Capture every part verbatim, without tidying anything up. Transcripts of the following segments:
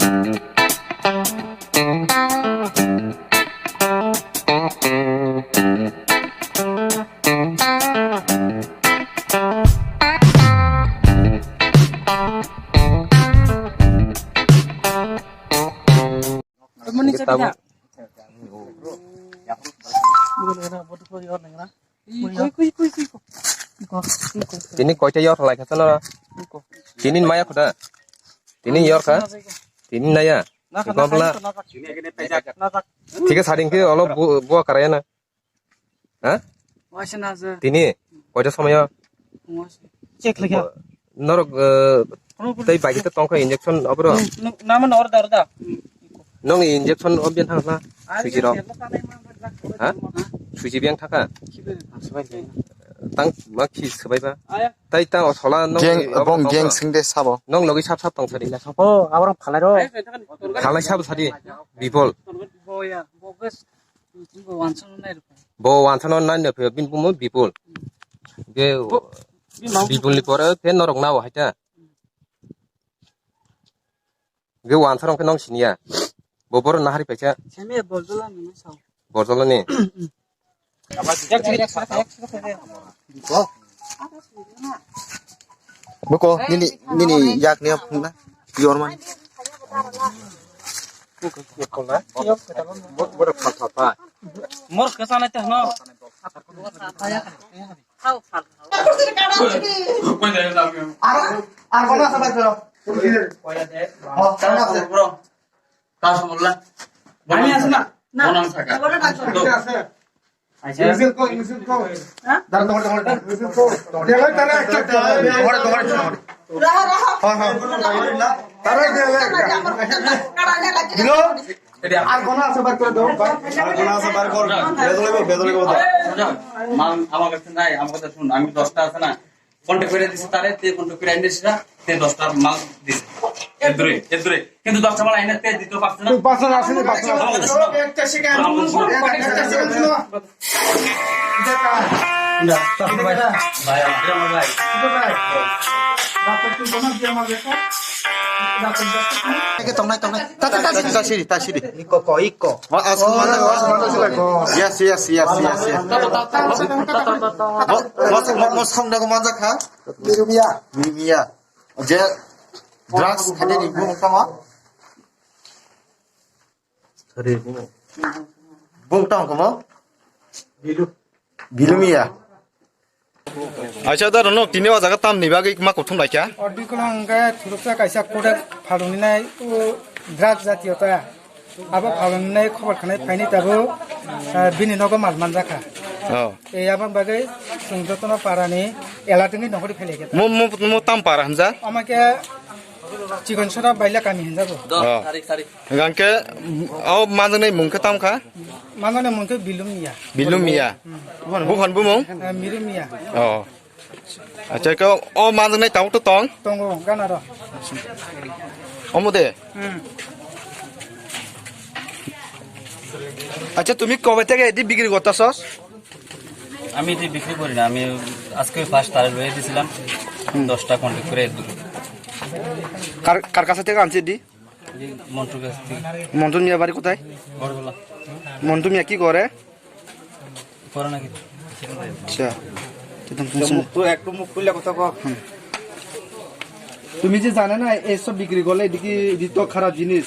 Mani Kita cakap. Bukan kena buat kau yang nengah. Kui, kui, kui, kui, kui. Iko, iko. Tini koita yor lai kha sana. Iko. Tini maya khuda. Tini yor kha. Tini naya. Na, na, na, na, na. Thik ase, saring ke olo bu-, bua karaya na. Ha? Waisa na je. Tini koita somoyo. Check lagi. Norok, eh, tei bagi to tongkha injection obro. Nama na order da. Nong injection obian thang na. Suji rok. Ha? Suji biang thaka. Tang ma khi sabai ba. Tai tang o sola nong. Geng, bong geng sing de sabo. Nong logi sap sap tong sari. Oh, abang phalai ro. Phalai sabo sari. Bipol. Bo wansano nai rwkha. Bo wansano nai rwkha, bini bumo Bipul. Ge Bipul ni pore khe norok nao hai ta. Ge wansano khe nong siniya. Bo boro nahari paisa. Semi boljola ni sao. Boljola ni. Buko, nini, nini yak niya phungna, yorman. Mor kasa na tehno. Ar, ar kono asa bai koro. Ho, kono asa. Bro. Kasumullah. Ani asa na? Na. Bonang saka. Boro na. Aisa. Insil ko, insil ko. Ha? Dar, dar, dar, dar. Insil ko. Dele, dele, ekta dele. Dole, dole, dole. Raha, raha. Ha, ha. Tara dele. Dilo? Ar kono asa bar kore do. Ar kono asa bar kor. Bedole go, bedole go. Mang, amar kache nai, amar kache shun, ami dosta ase na. Contact করে দিছে তারে, তে contact করে আনিস না, তে দশটা মাল দিছে। এদুরে, এদুরে। কিন্তু দশটা মাল আইনা তে দিতে পারছে না। তুই পাঁচশো আসেনি, পাঁচশো আসেনি। আমার কথা শোনো। একটা সেকেন্ড। আমার কথা শোনো। একটা সেকেন্ড শোনো। ভাই, আমার, আমার ভাই। Tongnai, tongnai. Tasiri, tasiri. Iko ko, iko. Yes, yes, yes, yes, yes. Mo, mo, mo, mo, Birumia. Birumia. Je drugs khainani bumung tamo? Sorry, bumung. Bumung tamo komo? Bilu. Bilumia. Aisa da no tini o jaga tam ni bagwi ma kuthum laikha. Ordi kono hwnkhe thuruksa kaisa kodak phalungni nai o drugs jatiyo ta. Abo phalungnai khobor khanai phaini tabuk, ah, bini nogo mal manjakha. Oh. E abang bagwi chwng jotono parani alert wngwi nongkhorwi phailaikha. Mo, mo, mo tam para hwnjak? Omo khe Chikon Sora Baila kami hwnjago. Oh. Hwnkhe, o manjaknai mung khe tam kha? Manjaknai mung khe Bilum Miya. Bilum Miya. Hmm. Buphang bumung? Eh, Miru Miya. Oh. Acha, ko o manjaknai tabuk to tong? Tongo, gana ro. Omo de? Hmm. আচ্ছা, তুমি কবে থেকে এটি বিক্রি করতেছস? আমি এটি বিক্রি করি না, আমি আজকে ফার্স্ট তারে রয়ে দিয়েছিলাম, হুম। দশটা কন্ট্যাক্ট করে এর দোকান। কার, কার কাছে থেকে আনছে এটি? এই মন্টুর কাছ থেকে। মন্টু মিয়া বাড়ি কোথায়? বড়গোলা। মন্টু মিয়া কি করে? করে নাকি? আচ্ছা। তো তুমি তো শুনছো? মুখ তো একটু মুখ খুললে কথা কও। হুম। তুমি যে জানো না, এইসব বিক্রি করলে এদিকে দিত খারাপ জিনিস।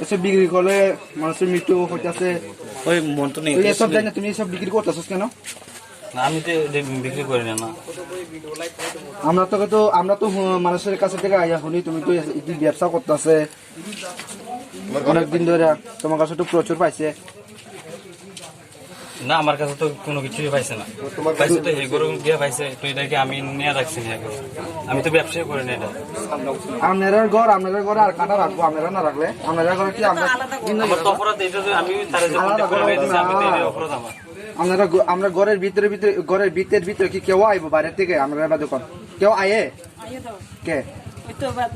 এসব বিক্রি করলে মানুষের মৃত্যু হইতাছে। ওই মন্টু নেই। তুই এসব জানি না, তুমি এসব বিক্রি করতেছস কেন? না, আমি তো এটা বিক্রি করি না, না। আমরা তো, তো, আমরা তো হু-, মানুষের কাছে থেকে আইয়া শুনি তুমি তো এ-, এই ব্যবসা করতেছে। অনেক দিন ধরে তোমার কাছে তো প্রচুর পাইছে। না, আমার কাছে তো কোনো কিছুই পাইছে না। পাইছে তো এই গরু দিয়ে পাইছে, তো এটাকে আমি নিয়ে রাখছি না এখন। আমি তো ব্যবসায় করি না এটা। আপনারা ঘর, আপনারা ঘরে আর কাটা রাখবো, আপনারা না রাখলে, আপনারা ঘরে কি আমরা আমার তো অপরাধ এটা যে আমি তারা যে আলাদা বলতে করে করে দিছে, আমি তো না। এটা অপরাধ আমার। আপনারা ঘ-, আমরা ঘরের ভিতরে, ভিতরে, ঘরের ভিতরে, ভিতরে কি কেউ আইবো বাইরে থেকে? আমরা এবার দোকান কেউ আয়ে? আইয়ে তো। কে? ওই তো বা-,